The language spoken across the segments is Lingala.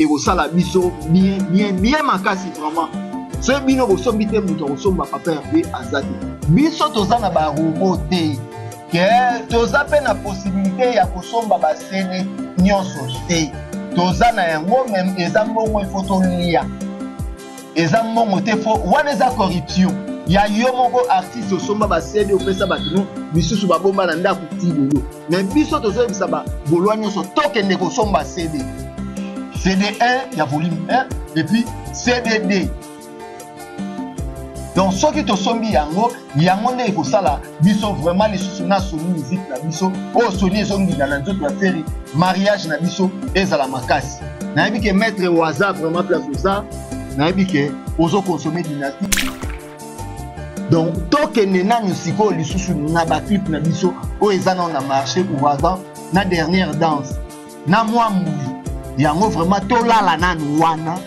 Ekosala biso bien bien bien makasi vraiment. Soki bino bosombi te, moto akosomba Papa Herve aza te. Biso toza na barobo te, ke toza mpe na possibilité ya kosomba basene nyonso te. Toza na yango, meme eza mbongo ifo tolia, eza mbongo te fo wana eza corruption ya yo moko artiste. Osomba basede, opesa bato no misusu babomba na ndako ti lelo. Me biso tozoyebisa bagolwa nyonso tokende kosomba CD, CD1 ya volume 1 et puis CD2. Donc soki tosombi yango, yango nde ekosala biso vraiment lisusu na Sony musique na biso oyo Sony ezongina na nzoto ya Ferre, mariage na biso ezala makasi. Nayebi ke maître Waza vraiment place oza, nayebi ke ozokonsome dynastie. Donc tokende nanu sikoyo lisusu na baclip na biso oyo eza nano na marché, Ouragan na Dernière Danse na mwa mbui. Yango vraiment tolala nanu wana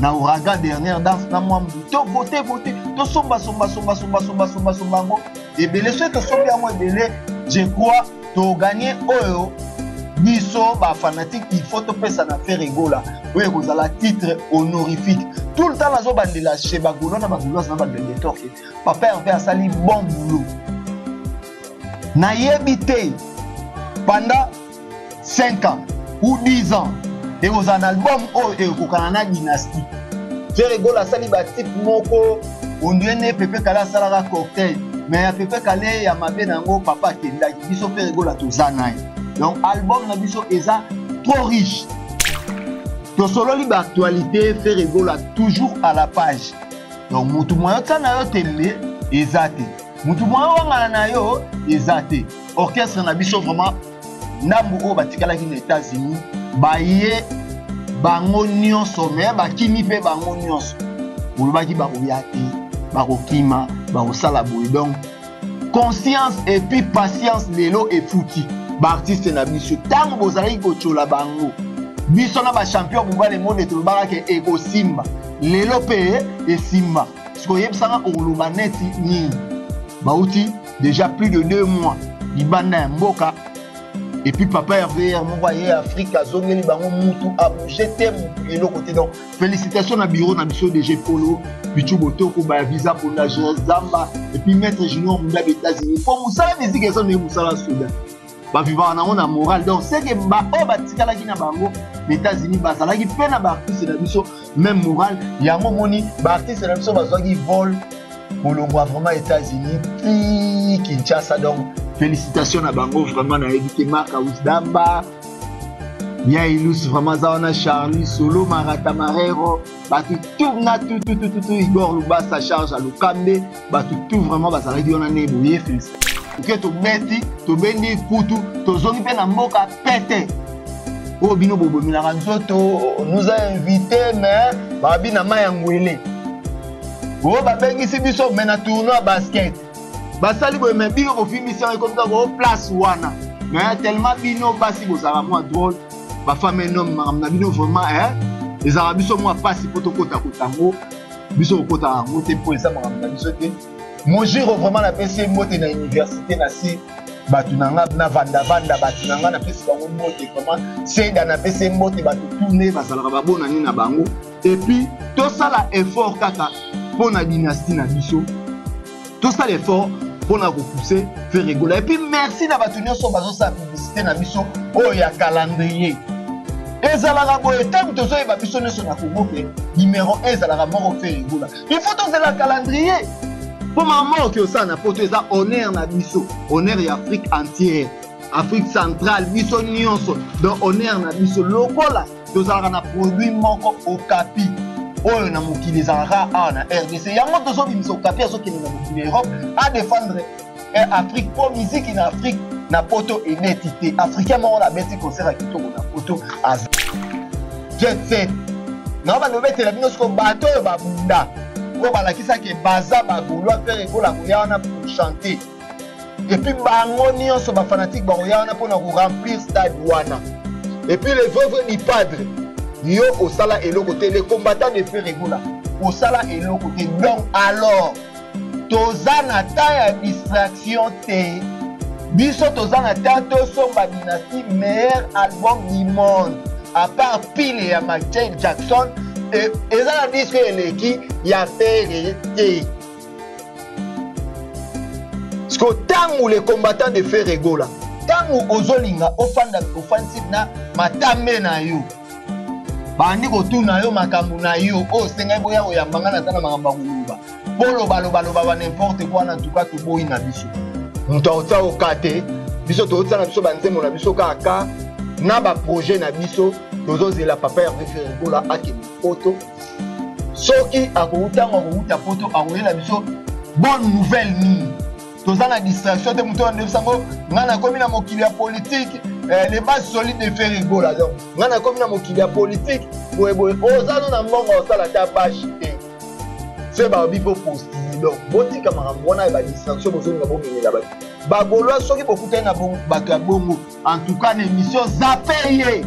na Ouragan, Dernière Danse na mwa mbui. Tovote vote, tosomba somba somba somba somba somba somba yango ebele. Soki tosombi yango ebele, je crois toganye oyo biso bafanatique il faut topesa na Ferre Gola, oyo ekozala titre honorifique. Tout le temps nazobandela chez bagaulois na bagauloise na bagladiator ke Papa Herve asali bon boulot. Nayebi te pendant 5 ans ou 10 ans ekozala na album oyo ekokana na dynastie. Ferre Gola asali batype moko ondire nde Pepe Kale asalaka cocktail, mais ya Pepe Kale ya mabe na yango papa akendaki. Biso Ferre Gola toza na ye, donc album na biso eza trop riche. Tosololi baactualité, Ferre Gola toujours à la page. Donc mutu moyo tia na yo tembe eza te, mutu moyo wangana na yo eza te. Orchestre na biso vraiment, ndambu oyo batikalaki na États-Unis baye bango nyonso, me bakimi mpe bango nyonso. Olobaki bakoya te, bakokima, bakosala boye. Donc conscience et puis patience lelo efuti baartiste na biso. Ntango bozalaki kotyola bango, biso na bachampion bubale monde tolobaka ke ekosimba. Lelo mpe esimba. Sikoyo oyebisanga okoloba neti nini? Bauti déjà plus de 2 mois libanda ya mboka, et puis papa Herve moko aye Afrique, azongeli bango, mutu abouge te, mutu eloko te. Donc félicitations na bureau na biso, DG Polo Pichu Botoko, baya visa Ponda Zamba et puis maître Junior Mundabi États-Unis, mpo mosala musique eza ndenge mosala soda, bavivaka nango na moral. Donc c'est que baoyo batikalaki na bango na États-Unis bazalaki mpe na baartiste na biso même moral. Yango omoni baartiste na biso bazwaki vol kolongwa vraiment États-Unis ti Kinshasa. Donc félicitations na bango vraiment. Nayebi te, Mark Ausdamba ya Ilus vraiment aza wana, Charlie Solo, Marata Marero, bato tout na tout tout tout tout, Igor Lubasa, charge ya Lukambe, bato tout vraiment bazalaki wana nde boye. Félicité oke, tobeti, tobendi kutu, tozongi mpe na mboka pete oyo bino bobomelaka nzoto. Nous a invité, mais babi na mai ya ngwele oyo babengisi biso, mais na tournoi ya basket basali boye, mais bino bofimbisi yango ekomi kaka o place wana. Mais tellement bino basi bozalaka mwa drôle, bafemme homme, makambo na bino vraiment ezalaka biso mwa pasi mpo tokota kota yango. Biso kokota yango te mpo eza makambo na biso te. Mojiro vraiment napesi ye mbote na université na se bato na nga na vandavanda, bato na nga napesi bango mbote vraiment. Seda napesi ye mbote, bato tu nde bazalaka babonani na bango. Et puis tosala effort kaka mpo na dynastie na biso, tosala effort mpona kopousse Ferre Gola. Et puis merci na bato nyonso bazosala publicité na biso oyo ya calendrier. Ezalaka boye, ntango tozoyeba biso nyonso na Kongo ke numéro 1 ezalaka moko, Ferre Gola, il faut tozela calendrier mpo mama oki osala na poto. Eza honneur na biso, honneur ya Afrique entière, Afrique centrale, biso nyonso. Donc honneur na biso lokola tozalaka na produit moko Okapi oyo na mokili ezalaka awa na RDC. Yango tozobimisa Okapi, azokende na mokili Europe adefendre Afrique, mpo miziki na Afrique na poto ebeti te. Africain moko nabeti concert ya kitoko na poto, aza jet set na bando. Obetela bino siko bato oyo babunda, oyo balakisaki baza bagaulois. Ferre Gola koya wana pour chanter, et puis bango nyonso bafanatique bakoya wana mpona koremplir stade wana. Et puis le vrai vrai dipadre, yo osala eloko te, le combattant de Ferre Gola osala eloko te. Donc alors toza na temps ya distraction te. Biso toza na temps tosomba dynastie, meilleur album du monde. À part pile ya Michael Jackson, eza na disque eleki ya Ferre te. Siko ntango le combattant de Ferre Gola, ntango ozolinga ofanda ofandisi na matambe na yo, bandi kotuna yo makambo na yo oyo osengaki boya koyamba ngai, naza na makambo ya koloba, bolobaloba ba n'importe quoi. Na tuka toboyi na biso, moto akotia oka te. Biso tozotia na biso banzembo na biso kaka na baprojet na biso. Tozozela papa Hervé Ferre Gola akende poto. Soki akoutango akouta poto, akoyela biso bonne nouvelle nini? Toza na distraction te. Moto wana sango ngai nakomi na mokili ya politique, les bases solides de Ferre Gola. Donc ngai nakomi na mokili ya politique boyeboye, oza no na mbongo osala ata bashe te, se balobi mpo postule. Donc botika makambo wana ya badistraction bozolinga bomemela bato bagaulois. Soki bokutani na bato ya bongo, en tout cas na émission, zappe ye,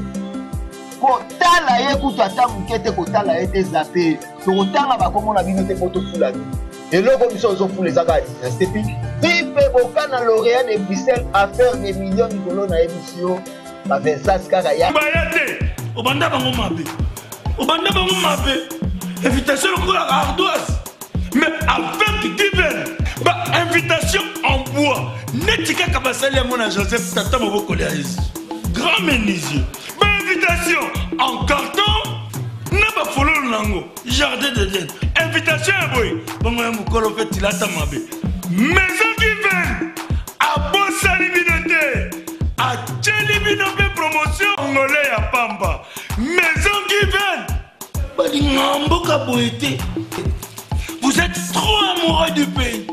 kotala ye kutu ata moke te, kotala ye te, zappe ye. Tokotanga bakombo na bino te mpo tofula bino. Eloko biso ozofula eza kaka dynastie. Puis Pipe Bokana, lauréat de Bruxelles, affaire de millions mikolo, nayebisi yo baversas kaka ya baya te. Obanda bango mabe, obanda bango mabe, invitation lokola ardoise, mais avec Given, ba invitation en bois neti kaka basali yango na Joseph, tata mobokoli ya Yesu, grand menuisier. Ba invitation en carton na bafololo nango, jardin d'Eden, invitation ya boye bongo ya mokolo mpe tilata mabe. Maison Given abosani bino te, atieli bino mpe promotion ngole ya pamba. Maison Given balinga mboka boye te. Vous êtes trop amoureux du pays.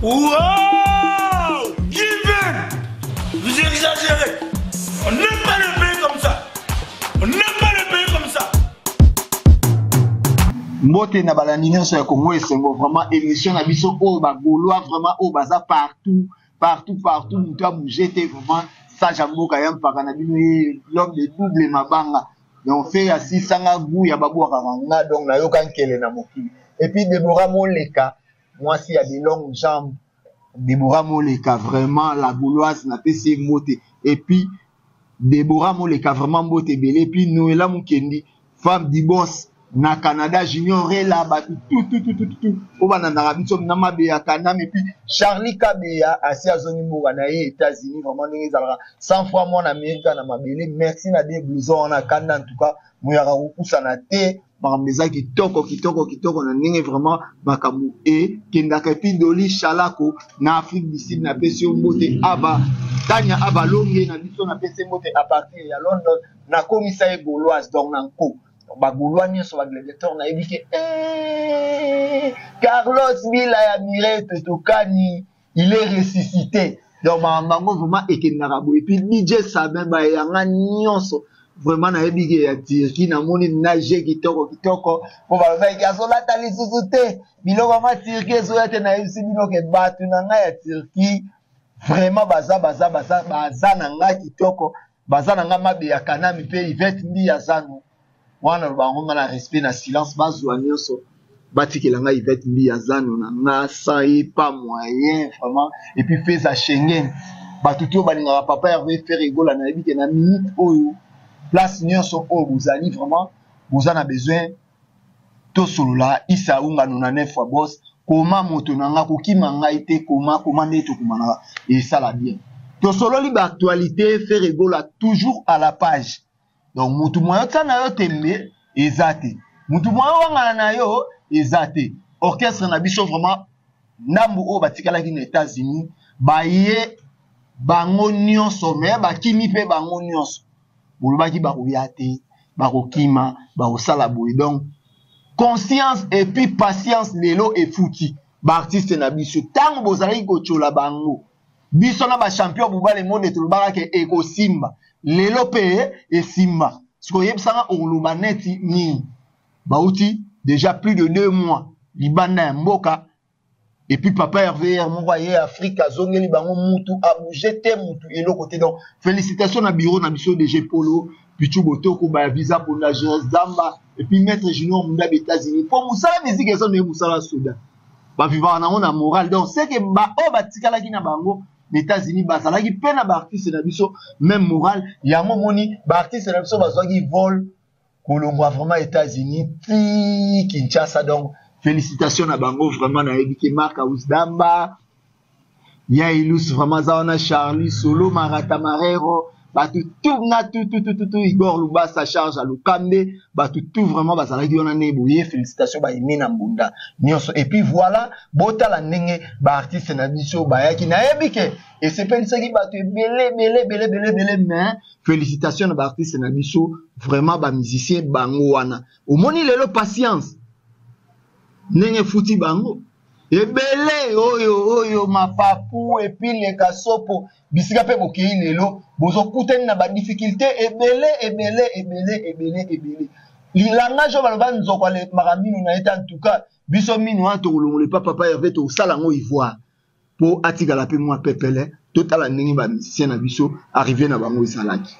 Wow, Given, vous exagérez. On n'aime pas le pays comme ça, on n'aime pas le pays comme ça. Mbote na balandi nyonso ya Kongo Esengo. Vraiment, émission na biso oyo, bagaulois vraiment oyo baza partout, partout, partout, moto abouge te. Vraiment, sage ya mboka ya mpaka na bino ye, l'homme de double mabanga. Donc fe asisanga gu ya babwakaka nga, donc nayoka nkele na mokili. Et puis Debora Moleka, mwasi ya de longue jambe, Debora Moleka, vraiment la gauloise, napesi ye mbote. Et puis Debora Moleka, vraiment mbote ebele. Et puis Noela Mukendi, femme du boss na Canada, Junior Rela, bato tout tout tout tout tout oyo banandaka biso na mabe ya Kanam. Et puis Charlie Kabeya asi azongi mboka na ye États-Unis. Vraiment, ndenge ezalaka 100 fois mwana Amerika na mabele. Merci na de blouson wana kanda. En tout cas moyaka kopusana te, makambo eza kitoko, kitoko, kitoko na ndenge vraiment makambo ekendaka. Et puis Doli Shalako na Afrique du Sud, napesi yo mbote. Aba Tania Abalonge na biso, napesi mbote à partir ya London. Nakomisa ye gauloise, donc na nko bagaulois nyonso, bagladiateur. Nayebi ke Carlos Bila ya Mireto Tokani, il est ressuscité. Donc makambo yango vraiment ekendaka boye. Et puis DJ Sabin, bayanga nyonso vraiment, nayebi ke ya Turquie, namoni na je kitoko kitoko mpo balobaki azolata lisusu te biloko yango ya Turquie ezoya te. Nayebisi bino ke bato na ngai ya Turquie vraiment baza baza baza baza na ngai kitoko, baza na ngai mabe ya Kanami. Mpe Ivete Mbi ya zano wana, loba yango ngai na respect na silence, bazwa nyonso batikela ngai Ivete Mbi ya zano na nga, sans ye pas moyen vraiment. Et puis Feza Schengen, bato ti oyo balingaka papa Hervé Ferre Gola, nayebi ke na minute oyo, place nyonso oyo bozali, vraiment boza na besoin tosolola. Isa Ungano na neuf fois boss, koma moto na nga, kokima ngai te, koma koma nde tokomanaka, esala bien. Tosololi baactualité. Ferre Gola toujours à la page. Donc motu moyo tia na yo tembe eza te, motu moyo wangana na yo eza te. Orchestre na biso vraiment, ndambu oyo batikalaki na États-Unis, baye bango nyonso, me bakimi mpe bango nyonso. Bolobaki bakoya te, bakokima, bakosala boye. Donc conscience et puis patience lelo efuti baartiste na biso. Ntango bozalaki kotiola bango, biso na bachampion bubale monde tolobaka ke ekosimba. Lelo mpe esimba. Sikoyo oyebisanga, okoloba neti nini? Bauti déjà plus de 2 mois libanda ya mboka. Et puis papa Hervé moko aye Afrique, azongeli bango, mutu abouge te, mutu eloko te. Donc félicitation na bureau na biso, DG Polo Pichu Botoko, baya visa mpona Zamba, et puis maître Junior Mundabi États-Unis, mpo mosala musique eza ndenge mosala soda, bavivaka nango na moral. Donc c'est que baoyo batikalaki na bango. na États-Unis bazalaki mpe na baartiste na biso même moral. Yango omoni baartiste na biso bazwaki vol kolongwa vraiment États-Unis ti Kinshasa. Donc félicitations na bango vraiment. Nayebi ke Marc Ausdamba ya Ilus vraiment aza wana, Charlie Solo, Marata Marero, bato tout na tout tout tout tout, Igor Lubasa, Charge Alukambe, bato tout vraiment bazalaki wana nde boye. Félicitations baime na mbunda nyonso. Et puis voilà, botala ndenge baartiste na biso bayaki. Nayebi ke esepelisaki bato ebele ebele ebele ebele ebele, mais félicitations na baartiste na biso vraiment, bamusicien bango wana. Omoni lelo patience ndenge efuti bango ebele oyo oyo mapapu epileka sopo bisika mpe bokei lelo bozokutani na badifficulté ebele ebele ebele ebele ebele. Lilangage oyo baloba nzoko alemaka mino na ye te. En tout cas biso mino wana tokolongola epa papa Herve, tokosala yango ivoire mpo atikala mpe mwa pepele. Totala ndenge bamusicien na biso arrivé na bango ezalaki.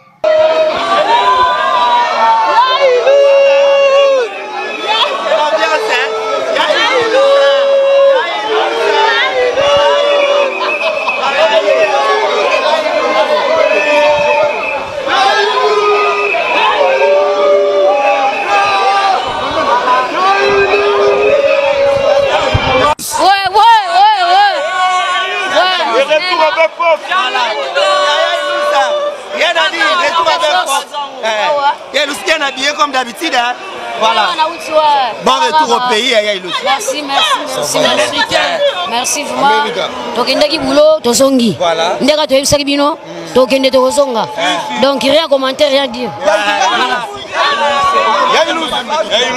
Ouais. Et retour avec force. Rien à dire, retour avec force. Eh, Ilus bien habillé comme d'habitude. Hein. Voilà. Bon retour au pays, Yaya Ilus. Merci, merci, merci, merci. Merci vraiment. Tokendaki boulot, tozongi. Voilà. Ndeka toyebisaki bino, tokende tokozonga. Donc rien commenter, rien dire.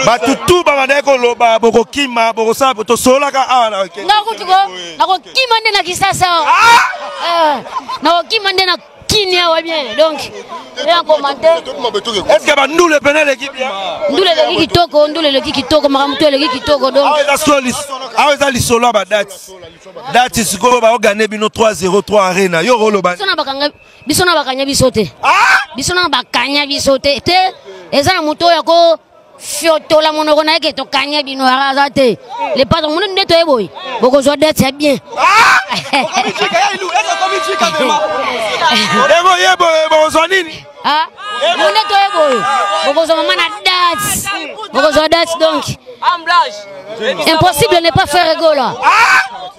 Bato tu babandaki koloba bokokima bokosala tosololaka awa na Nga kutu ko nakokima nde na Kisasa. Eh, nakokima nde na Kini awa bien. Donc rien commenter. Est ce que bandule pene eleki bien? Ndule eleki kitoko, ndule eleki kitoko, makambo to eleki kitoko donc. Awa eza solo awa eza lisolo ya badati dati sikoyo baogane bino 303 arena yo koloba. Biso na bakanga biso na bakanya biso te. Biso na bakanya biso te. Te eza na moto oyo ako fiotola monoko na ye ke tokanya bino ara aza te. Le patron mono nde toye boye. Bokozwa date ya bien. Ndenge oye boye bokozwa nini? Ah, monde toye boye. Bokozwa mama na date. Bokozwa date donc. Impossible n'est pas faire Gola.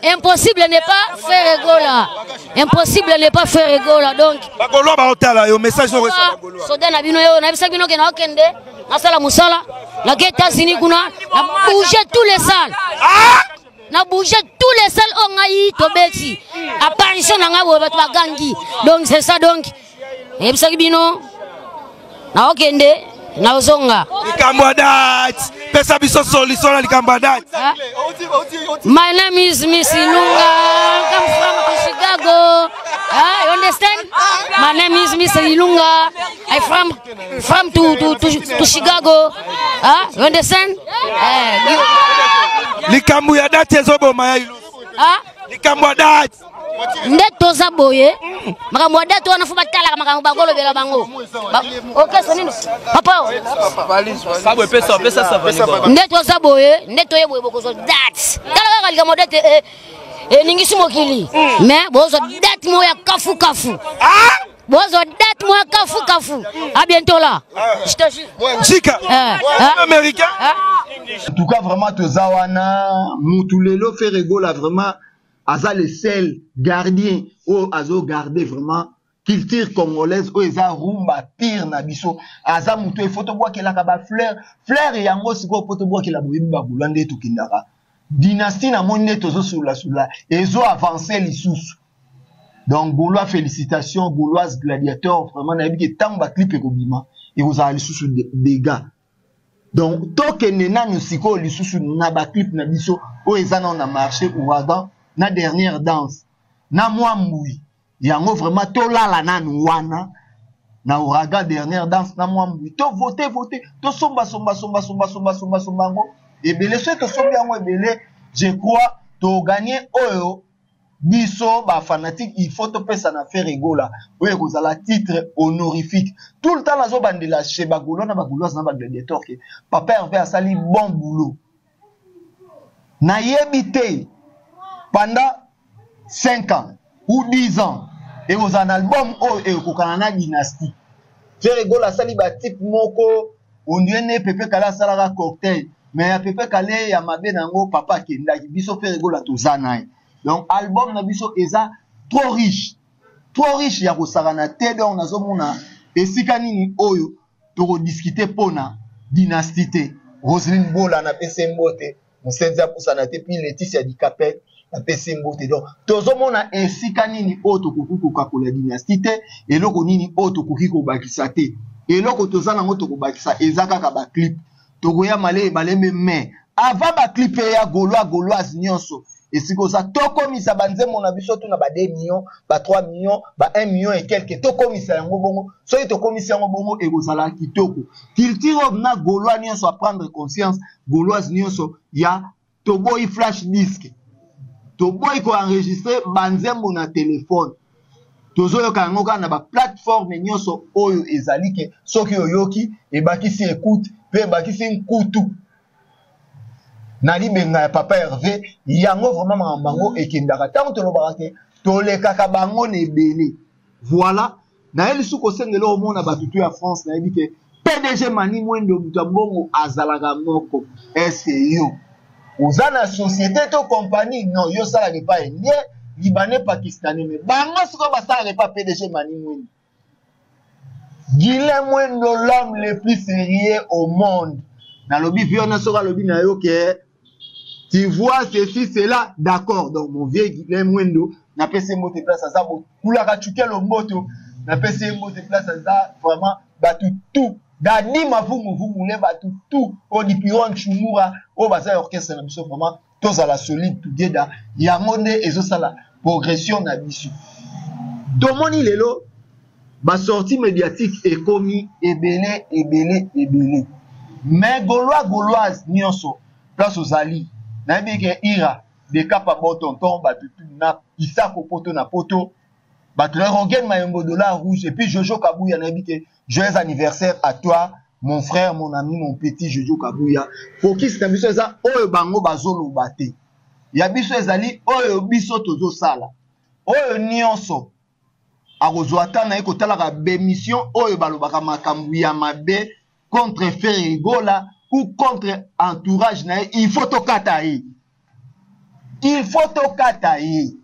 Impossible n'est pas faire Gola. Impossible n'est pas faire Gola donc. Bagoloa baotala yo message oyo esa bagoloa. Soda na bino yo nayebisa bino ke naokende nasala mosala nake États-Unis kuna na bouger tous les salles. Na bouger tous les salles oyo ngai tobeti apparition na ngai boye bato bagangi. Donc c'est ça donc. Nayebisaki bino naokende naozonga. Likambo ya date pesa biso solution na likambo ya date. Ah? My name is Miss Ilunga. I'm from Chicago. Ah, you understand? My name is Miss Ilunga. I from to Chicago. Ah, you understand? Eh, likambo ya date ezoboma ya Ilu. ah, Likambo ya date nde toza boye makambo ya date wana fo batalaka makambo bakolobela bango. Orchestre nini papa? Nde toza boye nde toye boye bokozwa date. Tala kaka likambo ya date eningisi mokili mais bozwa date moko ya kafu kafu. Bozwa date moko ya kafu kafu. À bientôt là, je te jure. Jika Eh, ah. américain. Ah. En tout cas vraiment toza wana mutu lelo Ferre Gola vraiment aza le seul gardien oyo azogarde vraiment culture congolaise oyo eza rumba pire na biso. Aza mutu efo tobwakelaka bafleur fleur yango sikoyo mpo tobwakela boyebi bagulwa nde tokendaka dynastie namoni nde tozosulasula ezo avance lisusu. Donc Gaulois, félicitations Gauloise gladiateur vraiment. Nayebi ke ntango baclip ekobima ekozala lisusu dégâts. Donc tokende nanu sikoyo lisusu na baclip na biso oyo eza nano na marché, ouragan na dernière danse na mwa mbui yango. Vraiment tolala nanu wana na ouragan, dernière danse na mwa mbui. Tovote vote, tosomba somba somba somba somba somba somba yango ebele. Soki tosombi yango ebele, je crois toganye oyo biso bafanatique. Il faut topesa na Ferre Gola oyo ekozala titre honorifique. Tout le temps nazobandela chez bagaulois na bagauloise na bagladiateur ke papa Hervé asali bon boulot. Nayebi te pendant 5 ans. ou 10 ans ekozala na album oyo ekokana na dynastie. Ferre Gola asali ba type moko ondire nde Pepe Kale asalaka cocktail mais ya Pepe Kale ya mabe na yango papa akendaki biso Ferre Gola toza na ye donc album na biso eza trop riche trop riche ya kosakana te donc nazomona esika nini oyo toko discuter pona dynastie te. Roseline Bola napesi ye mbote, Musenzi apusana te, puis Laetitia Dicapel napesi ye mbote. Donc tozomona esika nini oyo tokoki kokakola dynastie te, eloko nini oyo tokoki kobakisa te. Eloko toza nango tokobakisa eza kaka ba clip. Tokoya maleye malembe mais avant ba clip eya gaulois gauloise nyonso esika oza tokomisa ba nzembo na biso tuna ba 2 millions ba 3 millions ba 1 million et quelque tokomisa yango bongo soki tokomisi yango bongo ekozala kitoko culture oyo na gaulois nyonso a prendre conscience gauloise nyonso ya toboyi flash disque toboyi ko enregistrer ba nzembo na telefone tozoyoka yango kaka na ba plateforme nyonso oyo ezali ke soki oyoki ebakisi écoute mpe ebakisi nkutu na libenga ya papa Herve yango vraiment makambo yango ekendaka ntango tolobaka ke tolekaka bango na ebele voilà naye lisusu kosengela omona bato tu ya France nayebi ke PDG Mani Mwendo moto ya mbongo azalaka moko eske yo oza na société to compagnie non yo osalaka epai indien libanais pakistanais mais bango sikoyo basalaka epai PDG Mani Mwendo Guylain Mwendo l'homme le plus sérieux au monde nalobi vieux wana soki alobi na yo ke tu vois ceci cela d'accord donc mon vieux Guylain Mwendo napesi ye mbote place aza bokulaka cukelo mboto napesi ye mbote place aza vraiment bato tout dadi mavunguvungu le bato tout oyo dipiron chumura oyo baza ya orchestre na biso vraiment tozala solide together yango nde ezosala progression na biso tomoni lelo basortie médiatique ekomi ebele ebele ebele mais gaulois gauloise nyonso place ozali nayebi ke ira dekapa bon tonton bato na isako poto na poto bato na Rogen Mayombo dollar rouge et puis Jojo Kabuya nayebi ke joyeux anniversaire à toi mon frère mon ami mon petit Jojo Kabuya focus na biso eza oyo bango bazoloba te ya biso ezali oyo biso tozosala oyo nyonso akozwa ata na ye kotalaka bemission oyo balobaka makambo ya mabe contre Ferre Gola ou contre entourage na ye il faut tokata ye il faut tokata ye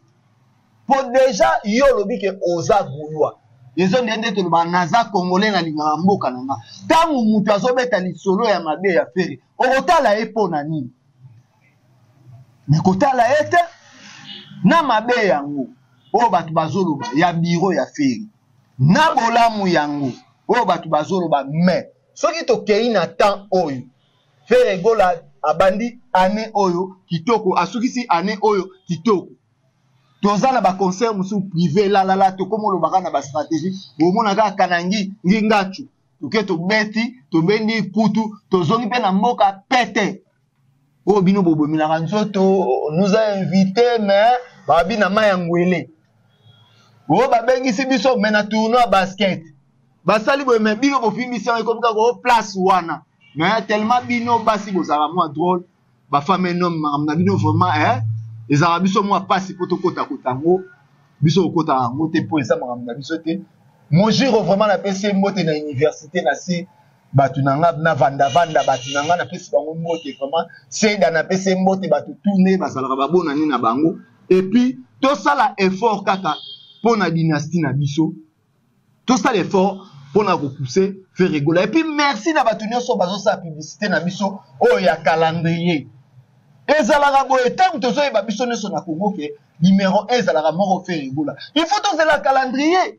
po deja yo olobi ke oza gaulois ezo nde nde tolobaka naza congolais nalingaka mboka na nga ntango moto azobeta lisolo ya mabe ya Ferre okotala ye mpo na nini me kotala ye te na mabe yango oyo bato bazoloba ya biro ya Ferre na bolamu yango oyo bato bazoloba me soki tokei na temps oyo Ferre Gola abandi année oyo kitoko asukisi année oyo kitoko toza na baconcert mosusu privé lalala tokómi olobaka na bastratégie bomona kaka kanangi ngingacu toke tobeti tobendi kutu tozongi mpe na mboka pete oyo bino bobomelaka nzoto nous a invité mais babi na mai ya ngwele oyo babengisi biso mais na tournoi basket basali boye mais bino bofimbisi yango ekomi kaka o place wana mais tellement bino basi bozalaka mwa drôle bafemme homme makambo na bino vraiment eh, ezalaka biso mwa mpasi mpo tokota-kota yango biso kokotaka yango te mpo eza makambo na biso te mojiro vraiment napesi ye mbote na université na se bato na nga na vandavanda bato na nga napesi bango mbote vraiment seda napesi ye mbote bato tu nde bazalaka babonani na bango et puis tosala effort kaka mpo na dynastie na biso tosala effort mpona kopousser Ferre Gola et puis merci na bato nyonso bazosala publicité na biso oyo ya calendrier ezalaka boye ntango tozoyeba biso nyonso na congo ke numéro 1 ezalaka moko Ferre Gola il faut tozela calendrier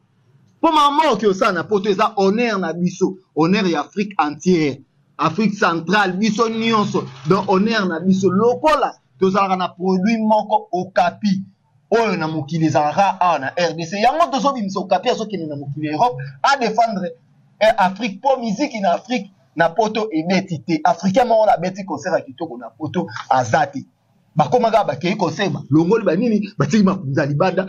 mpo mama oke osala na poto eza honneur na biso honneur ya afrique entière afrique centrale biso nyonso donc honneur na biso lokola tozalaka na produit moko okapi oyo na mokili ezalaka awa na rdc yango tozobimisa okapi azokende na mokili ya europe adéfendre afrique mpo miziki na afrique na poto ebeti te africain moko na abeti concert ya kitoko na poto aza te bakóma kaka bakei concert balongoli banini batiki makunza libanda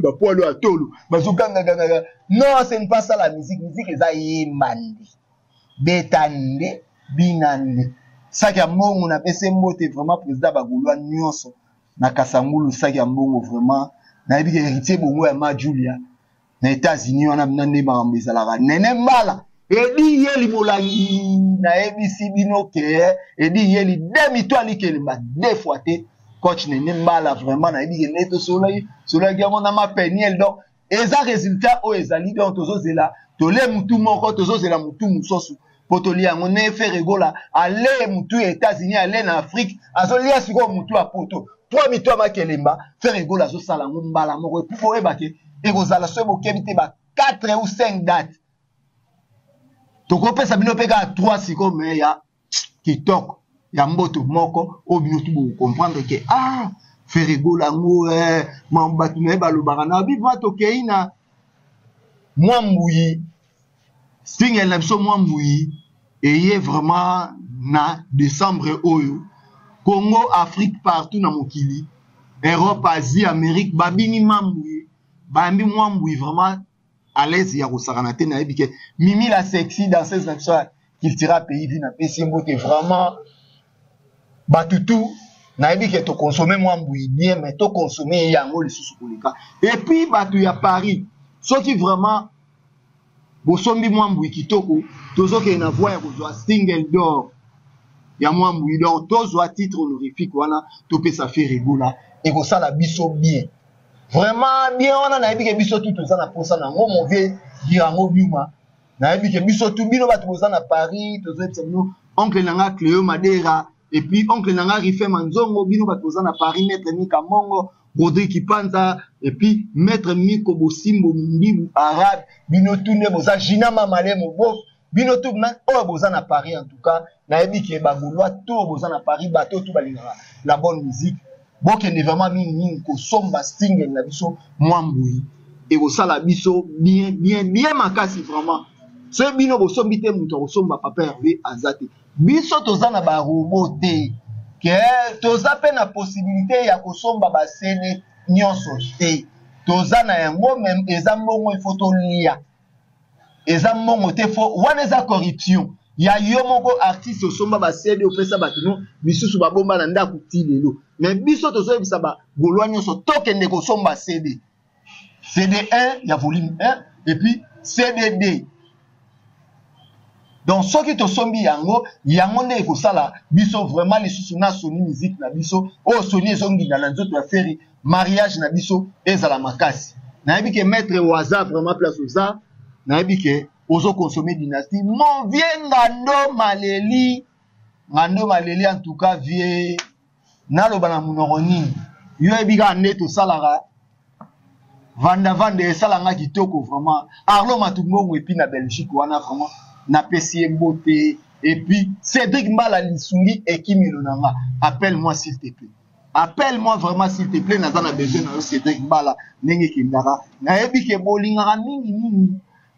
bapoilo ya tolo bazogangagangaka non ce n'est pas ça la musique musique eza yemba nde beta nde bina nde saki ya mbongo napesi mbote vraiment président bagaulois nyonso na kasangulu saki ya mbongo vraiment. Nayebi ke Héritier Bongo ya Ma Julia na États-Unis wana na nde makambo ezalaka. Nene Mbala Edi Yeli Molangi, nayebisi bino ke Edi Yeli demi-toi likelemba deux fois te. Coach Nene Mbala vraiment nayebi ke nde tosololaki sololaki yango na ma Peniel. Donc eza résultat oyo ezali, donc tozozela tole mutu moko, tozozela mutu mosusu po tolia yango. Ne Ferre Gola ale mutu ya États-Unis, ale na Afrique, azolia sikoyo mutu ya poto. Trois mitu ya makelemba, Ferre Gola azosala yango mbala moko. Et puis boyeba ke ekozala soki bokebi te ba 4 ou 5 dates. Tokopesa bino mpe kaka 3 sikoyo, mais ya kitoko ya mboto moko oyo bino tu bokocomprendre ke ah, Ferre Gola yango, bato na ye balobaka na bima. Tokei na mwa mbuyi, single na biso mwa mbuyi eye vraiment na décembre oyo. Congo, Afrique, partout na mokili, Europe, Asie, Amérique, babini mambuyi, bayambi mwa mbuyi vraiment à l'aise ya kosakana te. Nayebi ke Mimi la sexy danseuse na biso ya Cultura Pays Vi, napesi mbote vraiment bato tu. Nayebi ke tokonsome mwa mbuyi bien, mais tokonsome yango lisusu koleka. Et puis bato ya Paris, soki vraiment bosombi mwa mbuyi kitoko, tozokende na voie ya kozwa single d'or ya mwa mbuyi. Donc tozwa titre honorifique wana, topesa Ferre Gola, ekosala biso bien, vraiment bien wana. Nayebi ke biso tu toza na posa nango. Mon vieux Dirango Biuma, nayebi ke biso tu, bino bato boza na Paris, tozoyebisa bino, oncle na nga Cleo Madera et puis oncle na nga Rife Manzongo, bino bato boza na Paris, maître Mika Mongo, Rodrigue Kipanza et puis maître Miko Bosimbo Mindibu arabe, bino tu nde boza Gina Mamalemo bof, bino tu oyo boza na Paris. En tout cas nayebi ke bagaulois to oyo boza na Paris, bato tu balingaka la bonne musique, bokende vraiment mingimingi kosomba single na biso mwa mbuyi, ekosala biso bien bien bien makasi vraiment. Soki bino bosombi te, moto akosomba papa Hervé aza te. Biso toza na barobots te, ke toza mpe na possibilité ya kosomba baCD nyonso te. Toza na yango, mais eza mbongo ifo tolia, eza mbongo te fo wana, eza corruption ya yo moko artiste. Osomba baCD, opesa bato no misusu, babomba na ndako ti lelo. Mais biso tozoyebisa bagaulois nyonso, tokende kosomba CD, CD1 ya volume 1 et puis CD2. Donc soki tosombi yango, yango nde ekosala biso vraiment lisusu na Sony Musique na biso oyo Sony ezonginda na nzoto ya Ferre, mariage na biso ezala makasi. Nayebi ke maître Waza, vraiment place oza, nayebi ke ozokonsome Dynastie. Mon vieux Ngando Maleli, Ngando Maleli, en tout cas vieux, naloba na monoko nini, yo yebi kaka nde tosalaka vanda vanda, esalanga kitoko vraiment. Arlo Matumbongo et puis na Belgique wana, vraiment napesi ye mbote. Et puis Cédric Mbala Lisungi ekimelo na nga, appelle moi s'il te plaît, appelle moi vraiment s'il te plaît, naza na besoin na yo Cédric Mbala. Ndenge ekendaka, nayebi ke bolingaka mingi mingi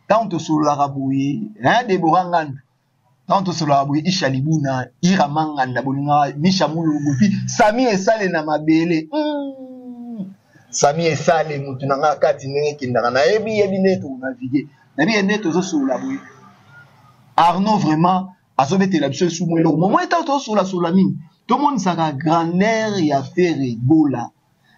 ntango tosololaka boye, hein, Debora Ngandu, ntango tosololaka boye, Isha Libuna, Ira Manganda, bolingaka Misha Mulungu, puis Sami Esale na mabele. Sami Esale motu na nga kati. Ndenge ekendaka, nayebi yebi nde tokonavigue, nayebi ye nde tozosolola boye. Arnaud vraiment azobetela biso esumu eloko momo ntango tozosolasolola mingi, tomonisaka grandeur ya Ferre Gola,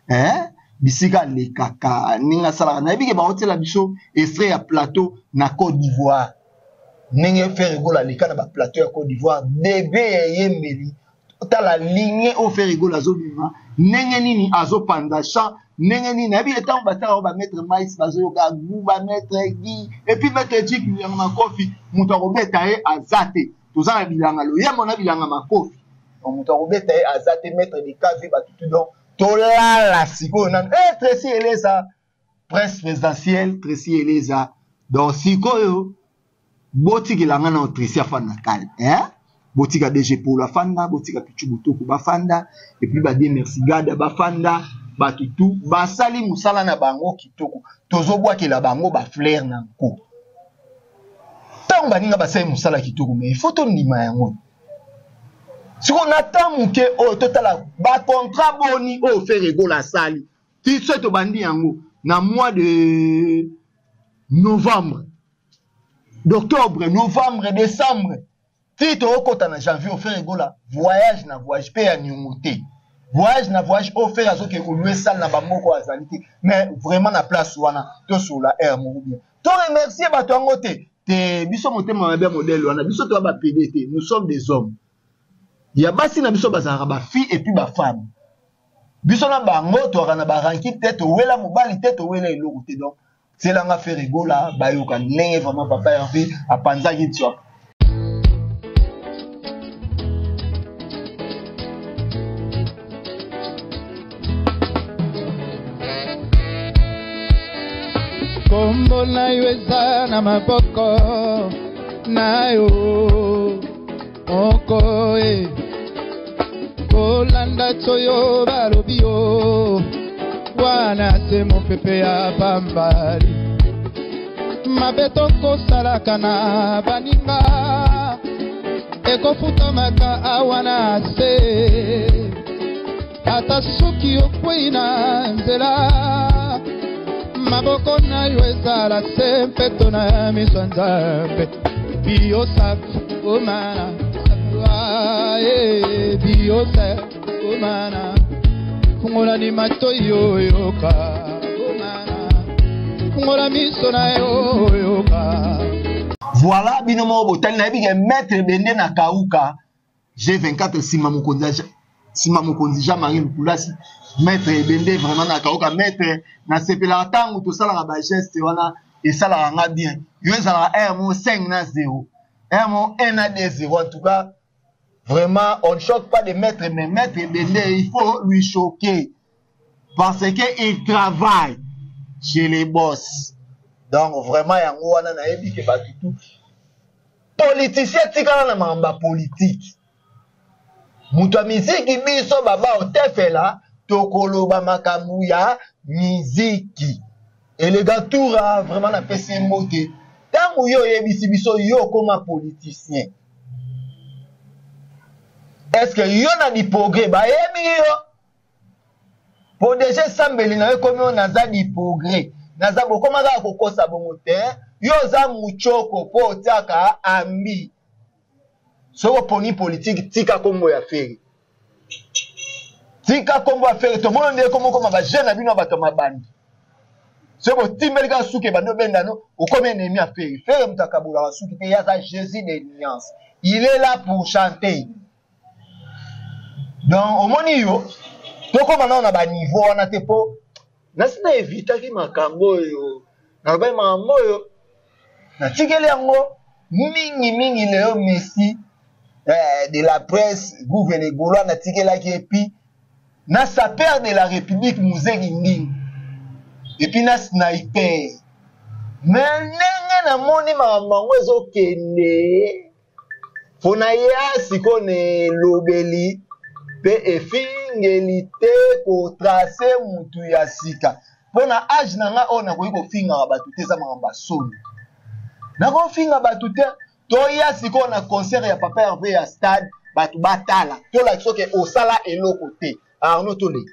eh? Bisika alekaka, ndenge asalaka, nayebi ke baotiela biso extrait ya plateau na Côte d'Ivoire, ndenge Ferre Gola aleka na baplateau ya Côte d'Ivoire, debe ya eyembeli. Tala ligne oyo Ferre Gola azobima, ndenge nini azopanza champ, ndenge nini. Nayebi ntango bataka oyo, bamaître Mais bazoyoka gu, bamaître Gi et puis maître Jik bilanga makofi, moto akobeta ye aza te. Toza na bilanga loyembo na bilanga makofi, moto akobeta ye aza te. Maître de cave batutu, donc tolala sikoyo nanu. Eh, Tracy Eleza, presse présidentielle, Tracy Eleza, donc sikoyo botikela nga na Tracy afanda kale, hein? Botika DG Polo afanda, botika Pichu Botoko bafanda, et puis badie merci Gada bafanda. Bato tu basali mosala na bango kitoko, tozobwakela bango bafleurs na nko. Ntango baninga basali mosala kitoko, mais il faut tondima yango. Sikoyo na temps moke oyo, totala bacontrat boni oyo Ferre Gola asali ti so tobandi yango na mois de novembre, d'octobre, novembre, décembre, ti tookɔta na janvier. Ferre Gola voyage na voyage mpe ya niongo te. Voyage na voyage oyo Ferre azokende kolouer salle na bamoko azali te. Mais vraiment na place wana tosolola heure moko bien. To remercier bato yango te. Te biso motema mabe ya modèle wana biso toya ba pede te. Nous sommes des hommes. Ya basi na biso bazalaka ba filles et puis ba femmes. Biso na bango toyaka na ba rancune te, towela mobali te, towela eloko te. Donc tiela nga Ferre Gola bayoka ndenge vraiment papa Hervé apanzaki tioka. Kombo na yo eza na maboko na yo moko e kolanda toyo balobi yo wana se mopepe ya pambali mabe tokosalaka na baninga ekofutamaka awa na se ata soki okwei na nzela maboko na yo ezala se mpeto na miso ya nzambe biyosa omana biyosa omana fungola ni matoi oyoka omana fungola miso na yo oyoka. Voilà bino moko botali nayebi ke maître bende na kauka G24 sima mokonzi sima mokonzi Jean-Marie Lukulasi maître ebende vraiment na kauka maître nasepelaka ntango tosalaka ba geste wana esalaka nga bien yo ezalaka r mo 5 na 0 r mo 1 na 2 0 en tout cas vraiment on ne choque pas de maître mais maître ebende il faut lui choquer parce que il travaille chez les boss donc vraiment yango wana nayebi ke bato tout Politicien tikala na makambo ya politique. Moto ya miziki biso baba otefela tokoloba makambo ya miziki. Elegantura vraiment napesi ye mbote. Ntango yo oyebisi biso yo okoma politicien. Est-ce que yo na diprogrès bayebi yo? Po deja esambeli na yo ekomi oyo naza diprogrès. Naza bokoma kaka kokosa bongo te. Yo oza muchoko po otiaka ambi. Soki oponi politique tika kombo ya Ferre. Tika kombo ya Ferre tomoni nde ekomi okoma ba jeune na bino ya bato ya mabandi. Soki botimbeli kaka suki ebandi obenda no okomi ennemi ya Ferre. Ferre moto akabolaka suki te ye aza Jesus de nuance. Il est là pour chanter. Donc omoni yo tokoma nao na ba niveau wana te po nasi na evitaki makambo oyo nalobaki makambo oyo natikeli yango mingi mingi leo Messi eh, de la presse gouve le Gaulois natikelaki epi na sapeur de la République Muzeki Ndingi epi na sniper me ndenge namoni makambo yango ezokende Pona ya sikoyo na elobeli pe efingeli te ko trace mutu ya sika po na age na nga oyo nakoki kofingaka batu te eza makambo ya soni nakofinga batu te toya sikoyo na concert ya papa Herve ya stade batu batala tolakisa oke osala eloko te Arnaud toleka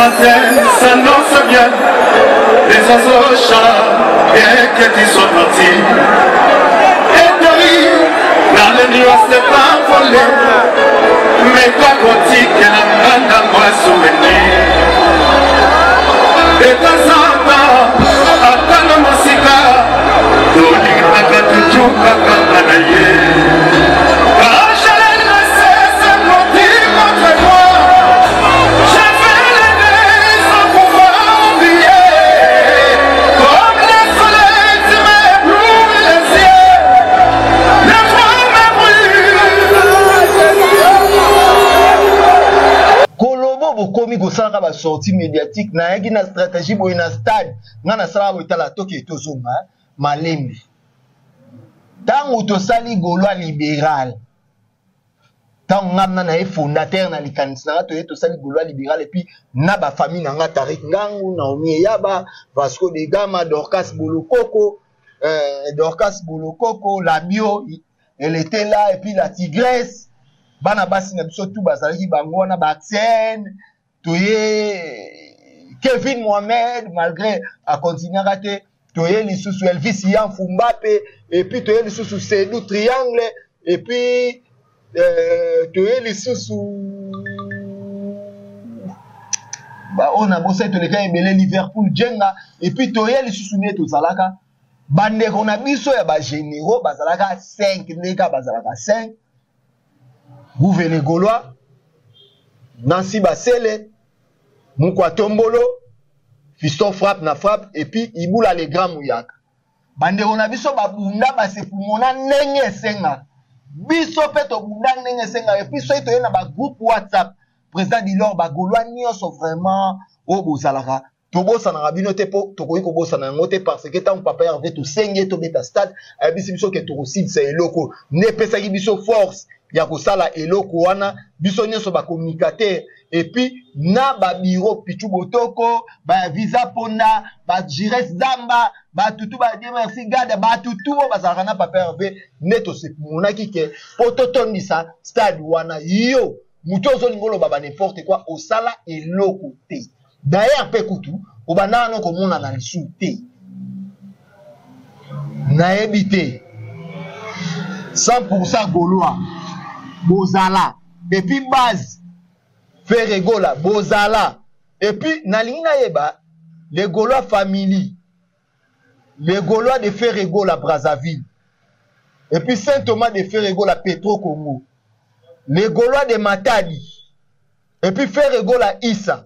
matin s'annonce bien, les oiseaux chantent, bien que tu sois parti. Et Dari, dans les nuages s'est envolé, mais toi kotikela nga ntango ya souvenir. De temps en temps, ata na mosika, tolingaka toujours kaka nga na ye. Quand je l'ai laissé se mentir contre moi, je vais l'aimer sans pouvoir oublier. Comme le soleil, tu m'éblouis les yeux, le froid me brûle. Kolobo bokomi kosalaka ba sortie médiatique, nayaki na stratégie boye na stade, nga nasalaka boye, tala toke tozonga malembe. Ntango tosali Gaulois libéral, ntango nga na ye fondateur na likanisi na nga, toye tosali Gaulois libéral, et puis na bafamille na nga, Tarik Ngangu, Naomi Eyaba, Vasco de Gama, Dorcas Bolokoko, Dorcas Bolokoko, Labio, elle était là, et puis la Tigresse, bana basi na biso tout bazalaki bango wana, Baxen, toye Kevin Mohamed, malgré akontinuaka te, toye lisusu Elvis Yanfu Mbappe, et puis toye lisusu Sedou Triangle, et puis toye lisusu ba oyo na bosai toleka ebele, Liverpool Jenga, et puis toye lisusu nde tozalaka bandeko na biso ya bagénéraux, bazalaka 5, ndeka bazalaka 5: Gouvene Gaulois, Nancy Basele, Mukwa Tombolo, Fiston Frappe na Frappe, et puis Ibula le Grand Muyaka. Bandeko na biso babunda, basepumona ndenge esengaka, biso mpe tobunda ndenge esengaka. Et puis soki toye na bagroupe WhatsApp, président Dilor, bagaulois nyonso vraiment oyo bozalaka, tobosanaka bino te, mpo tokoki kobosana yango te, parce que ntango papa Hervé tosengi ye tobeta stade, ayebisi biso ke tokosilisa eloko nde epesaki biso force ya kosala eloko wana. Biso nyonso bacommunicateur, et puis na babiro Pichu Botoko, bavisa Ponda, bagires Zamba, batutu ba Merci Gada, batutu oyo bazalaka na papa Hervé, nde tosemonaki ke mpo totondisa stade wana. Yo moto ozolinga oloba ba n'importe quoi, osala eloko te. D'ailleurs mpe kutu obanda wana komonana lisusu te, nayebi te. 100% Gaulois bozala, et puis base Ferre Gola bozala. Et puis nalingi nayeba les Gaulois family, les Gaulois de Ferre Gola Brazzaville, et puis Saint Thomas de Ferre Gola Petro Congo, les Gaulois de Matadi, et puis Ferre Gola Issa.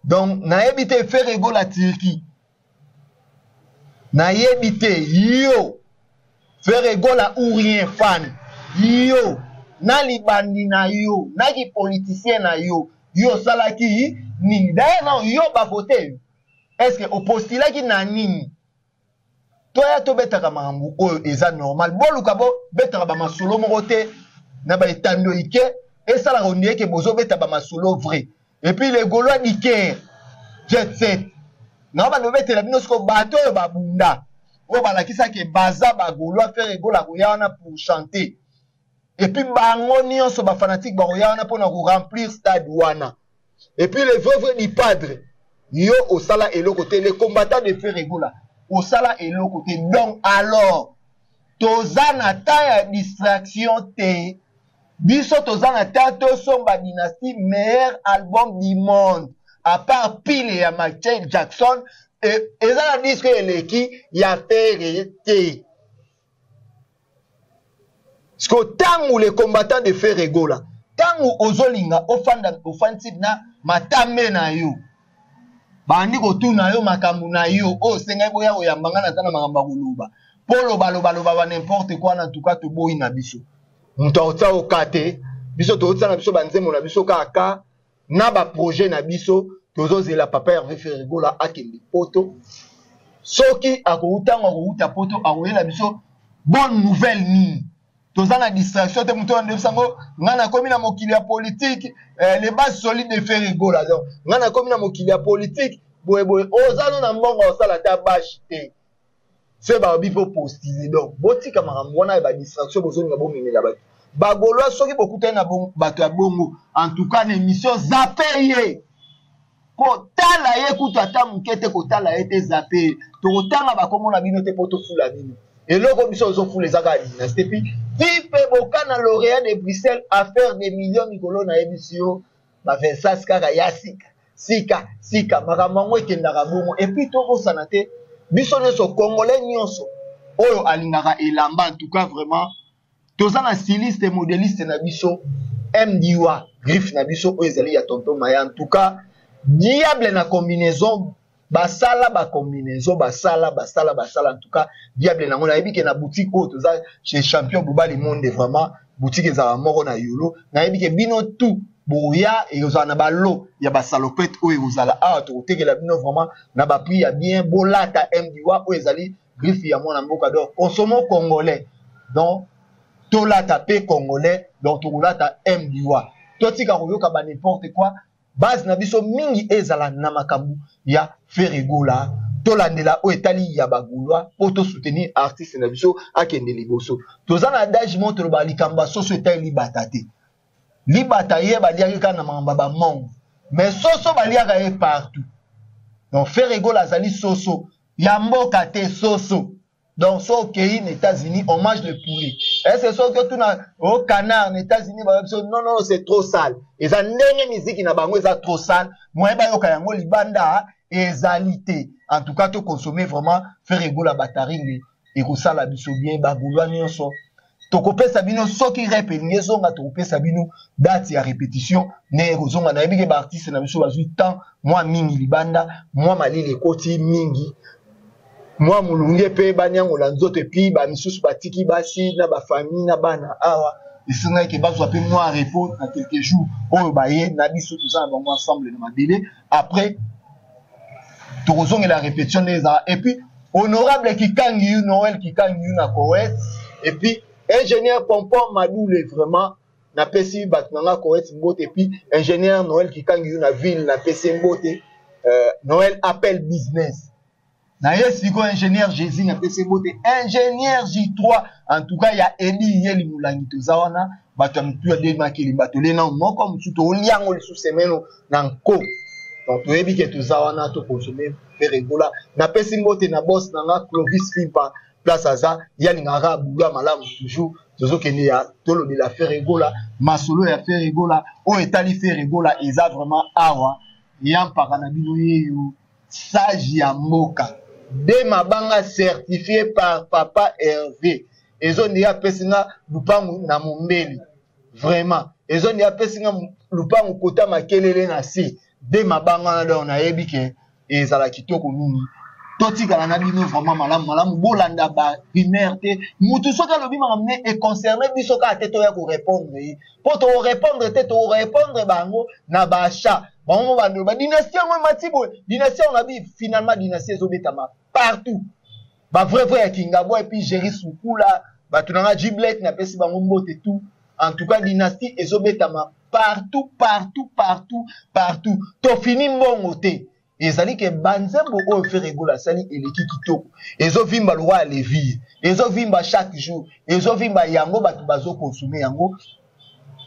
Donc nayebi te, Ferre Gola Turquie, nayebi te. Yo Ferre Gola ou rien fan, yo na libandi na yo, na kipoliticien na yo, yo osalaki nini? D'ailleurs non, yo bavote yo, est ce que opostulaki na nini? Toya tobetaka makambo oyo eza normal. Boluka bobetaka bamasolo moko te na baetando ike esalaka ondie ke bozobeta bamasolo vrai. Et puis les Gaulois diker jet set na bando obetela bino siko bato oyo babunda, oyo balakisaki baza bagaulois. Ferre Gola koya wana pour chanter, et puis bango nyonso bafanatique bakoya wana mpona koremplir stade wana. Et puis le vrai vrai du padre, yo osala eloko te. Le combattant de Ferre Gola, osala eloko te. Donc alors toza na temps ya distraction te. Biso toza na temps tosomba Dynastie, meilleur album du monde à part Pile ya Michael Jackson. Eza na disque eleki ya Ferre te. Siko ntango le combattant de Ferre Gola, ntango ozolinga ofanda, ofandisi na matambe na yo, bandi kotuna yo makambo na yo oyo osengai boya koyamba nga, naza na makambo ya koloba mpo lobalobaloba ba n'importe quoi. Na tuka toboyi na biso, moto akotia oka te. Biso tokotia na biso banzembo na biso kaka na baprojet na biso. Tozozela papa Hervé Ferre Gola akende Poto. Soki akoutango akouta Poto, akoyela biso bonne nouvelle nini? Toza na distraction te. Moto wana sango ngai nakomi na mokili ya politique, les bases solides de Ferre Gola. Donc ngai nakomi na mokili ya politique boyeboye, oza no na mbongo osala ta bashe te, so balobi mpo postule. Donc botika makambo wana ya badistraction bozolinga bomemela bato bagaulois. Soki bokutani na bato ya bongo, en tout cas na émission, zape ye. Kotala ye kutu ata moke te, kotala ye te, zape. Tokotanga bakombo na bino te mpo tofula bino. Eloko biso ozofula eza kaka dynastie. Puis Pipe Bokana, lauréat de Bruxelles, affaire des millions, mikolo nayebisi yo ba Versas kaka ya sika sika sika, makambo yango ekendaka bongo. Et puis tobosana te, biso nyonso congolais nyonso oyo alingaka elamba, en tout cas vraiment toza na styliste modéliste na biso MDUA, griffe na biso oyo ezali ya tonton Maya. En tout cas diable na combinaison, basala ba combinaison, basala basala basala, en tout cas diable nango. Nayebi ke na boutique oyo toza chez champion Bobali Monde, vraiment boutique ezala moko na Yolo. Nayebi ke bino tout boya, ekozala na balo ya basalopete oyo ekozala awa, tokotekela bino vraiment na baprix ya bien. Bolata MDUA oyo ezali griffe ya mwana mboka. Donc consommons congolais, donc tolata pe congolais, donc tokolata MDUA. Totika koyoka ba n'importe quoi. Base na biso mingi ezala na makambo ya Ferre Gola. Tolandela oyo etali ya bagaulois mpo tosoutenir artiste na biso akende liboso. Toza na adage moko tolobaka, likambo ya soso etali libata te. Libata ye baliaki kaka na makambo ya bamongo, mais soso baliaka ye partout. Donc Ferre Gola azali soso ya mboka te, soso. Donc so okei na États-Unis, on mange le poulet. Est-ce que soki otuna au canard na États-Unis, ba biso non non, c'est trop sale. Eza ndenge miziki na bango eza trop sale, moyen bayoka yango libanda ezali te. En tout cas to consommer vraiment Ferre Gola bataringe, ekosala biso bien. Bagaulois nyonso, tokopesa bino soki rep elingi ezonga, tokopesa bino date ya répétition nde ekozonga. Nayebi ke baartiste na biso bazwi temps mwa mingi libanda, mwa malili ekoti mingi, mwa molunge mpe baniangola nzoto. Et puis bamisusu batiki basi na bafamille na bana awa, esengaki bazwa mpe mwa repos na quelques jours oyo baye na biso. Toza na bango ensemble na mabele. Après tokozongela répétition nde ezala. Et puis honorable Kikangi yu, Noël Kikangi yu na Koweït, et puis ingénieur Pompon Madoule, vraiment napesi bato na nga Koweït mbote. Et puis ingénieur Noël Kikangi yu na ville, napesi mbote. Noël Appel Business na ye sikoyo, ingénieur Jésus, napesi mbote. Ingénieur J3, en tout cas ya Eli Yeli Molangi, toza wana bato ya mitu ya demakeli, bato le nano moko mosusu tooliango lisusu semeno na nko. Donc toyebi ke toza wana, tokonsome Ferre Gola. Napesi mbote na boss na nga Clovis Fimpa, place aza, ye alingaka bulu ya malamu. Toujours tozokende ya tolobela Ferre Gola, masolo ya Ferre Gola oyo etali Ferre Gola eza vraiment awa ya mpaka na bino yeyo, sage ya mboka de mabanga, certifié par papa Hervé. Ezondi apesi nga lupangu na Mombeli, vraiment ezondi apesi nga lupangu kota makelele na se de mabanga wana. Donc nayebi ke ezala kitoko mingi. Totikala na bino vraiment malamu malamu. Bolanda barumeur te. Mutu soki alobi makambo ne econcerne biso kaka te, toya korépondre ye mpo tokorépondre te, tokorépondre bango na baachat bango mo bandolo badynastie yango emati boye. Dynastie yango nabi, finalement dynastie ezobetama partout, bavrai vrai ya Kingabwa. Et puis Géri Sukula, bato na nga Giblet, napesi bango mbote tout. En tout cas dynastie ezobetama partout, partout, partout, partout. Tofini mbongo te, ezali ke banzembo oyo Ferre Gola asali eleki kitoko, ezovimba lokwa ya levire, ezovimba chaque jour, ezovimba yango, bato bazokonsome yango.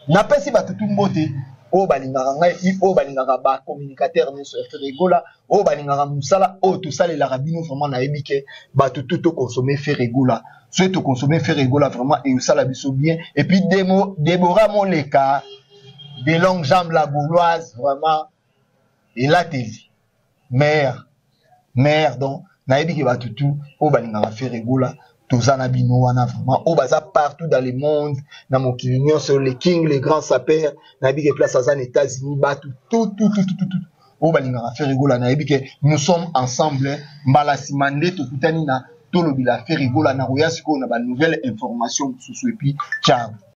Napesi bato tu mbote oyo balingaka ngai, et puis oyo balingaka bacommunicateur nyonso ya Ferre Gola, oyo balingaka mosala oyo tosalelaka bino. Vraiment nayebi ke bato tu tokonsome Ferre Gola. Soki tokonsome Ferre Gola, vraiment ekosala biso bien. Et puis Demo, Debora Moleka de longue jambe, la gauloise, vraiment elateli mare mare. Donc nayebi ke bato tu oyo balingaka Ferre Gola, toza na bino wana vraiment, oyo baza partout dans le monde, na mokili nyonso. Le king, le grand saper, nayebi ke place aza na États-Unis, bato tout tout tout tout tout oyo balingaka Ferre Gola, nayebi ke nous sommes ensemble. Mbala nsima nde tokutani na tolobela Ferre Gola na koya sikoyo na banouvelle information mosusu. Et puis ciao.